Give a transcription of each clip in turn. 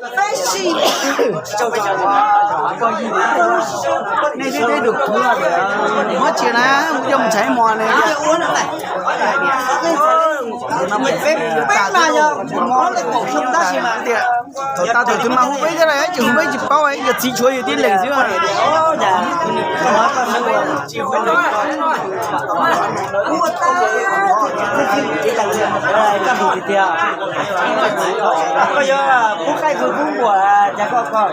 Nej twb teb dum kuv, muab tsia na, coj mus ntxhais mos ne. Peb mas yog mos tab sis mas tias thaum tas thaum twg mas hu peb thiab, tseem hu peb tsis paub, yog txiv tshuav yus tib leeg xwb. Koj yog kub qaij kub npuas cas koj koj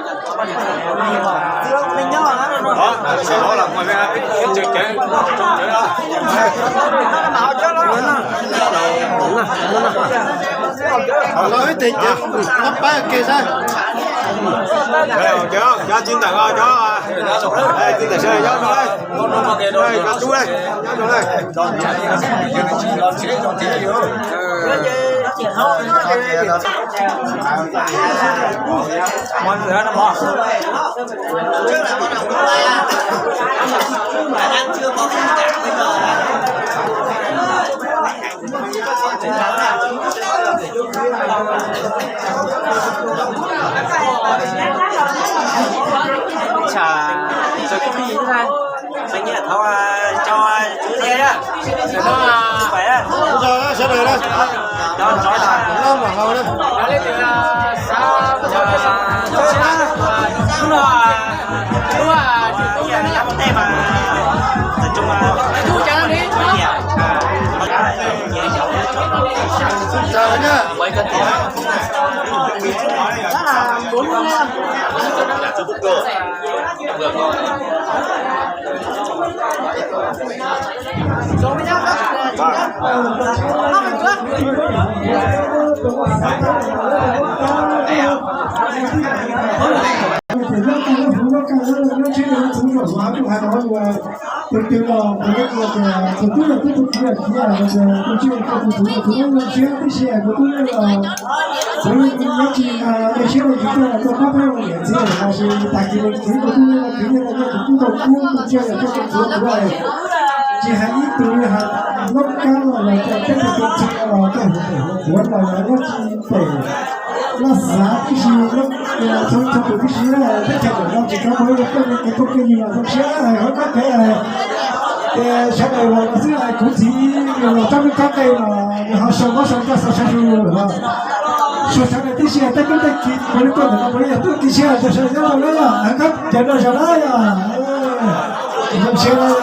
Los ib teg ces pab ke sab. Cov tsis ntawm, cov tsis ntawm sawv daws nyob rau, cov tub nyob rau. Tus twg los tus twb yog tub tus kiv kiv los tus tsij tus tus tus tus tus zoo siab tib si kuv tub los kuv nyob tsis zoo siab los tsis tuaj los tuaj pab peb ua niam txiv los sis tag kis los txiv tus tub los txiv los yog tus tub tau kub tus tsij los coj tus txiv kuv tsis hais ib tug hais lub kab los los coj peb tus tub txiv los coj tus tub los nyob tsis pem laj xav tib si, txhua txhua tus tib si, teb chaws ntawm no tsis tau muaj ib tug poj niam kev phooj kev ywg los zoo siab hauv kab kev. Ces sawv daws los xwb, kuv txiv los tsob neej tsob qe los nws ho sau mob sau nroj sau sab su lawm los. Suav sawv daws tib si tej tub tej kiv puav leej tuaj ntawm no puav leej yog tub kiv siab rau sawv daws nyob rau lawm, hauv kab cawv no zog na yog. Zoo siab na yog.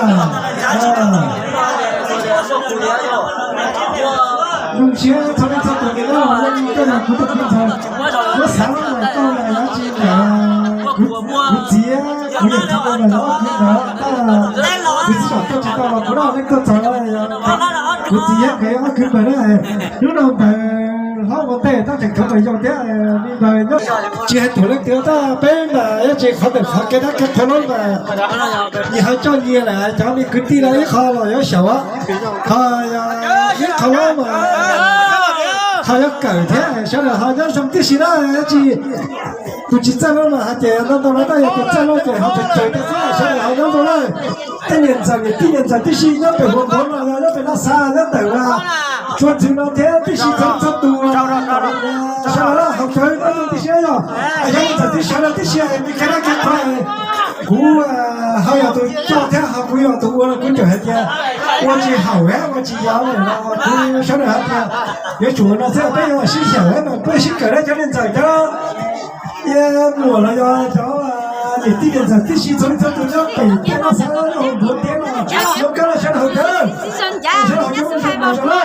Zoo siab txhua leej txhua tus tias lawm, kuv tus txiv ntxawm, muab xav lub npawg tau los yog tsis ntawd, kuv txiv kuv yawm txiv ntawd los yog ob kwv ntawd, kuv txiv tau tsis tau los kuv lub neej tuaj txog, kuv txiv yog nkawd ob kwv npawg na. Hnub no ntawd hlob ua ntej tab tseem khav npawg yoo thiab, npawg nyob tsis hais thaum leej twg tab peb mas yog tsis qhov ntawm qhov kev dab kev qhua lawm mas nyias ho coj nyias lawm, cov me kwv tij los ib qho los yuav xyaum, ho ib qho lawm mas ho yuav kawm thiab, sawv daws ho nyob zoo tib si na, tsis tus tsis txawj lawm mas hais tias ntau ntau los tab yog tus txawj lawm ces ho tseem tsawg thiab xwb, sawv daws ho nyob zoo na. Tej niam ntxawm niam tij niam ntxawm tib si nyob pem Huas Nphuv no yog nyob pem Naj Xav nyob ntawm Tsua Ntxwg no thiab tib si txhua txhua tus, sawv daws hauv cawv nyob zoo tib si yog, yog niam ntxawm tib sawv daws tib si me kev dab kev qhua, kuv ho yog tus coj thiab ho kuv yog tus ua los kuv tseem hais tias ua tsis haum thiab ua tsis yog lawm no kuv sawv daws hais tias yuav tsum no xwb peb yuav sib xyaum mas peb sib kawm na cov niam ntxawm cov muam los yog cov niam tij niam ntxawm tib si txhua leej txhua tus nyob pem teb Naj Xav nyob Huas Nphuv thiab no, lub kab los sawv daws hauv cawv, sawv daws hauv cawv zoo no zoo na.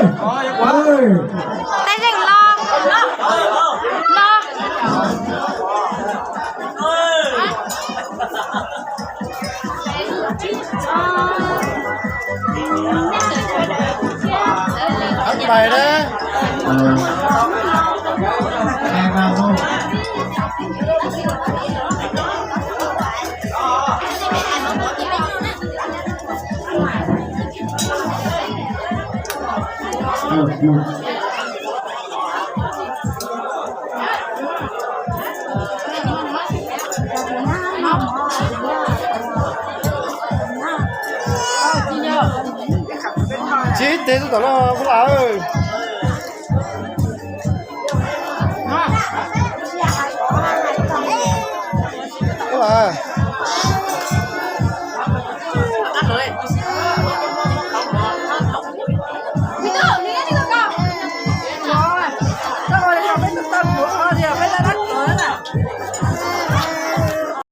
Tsis tes tus tom no kuv lam. mas.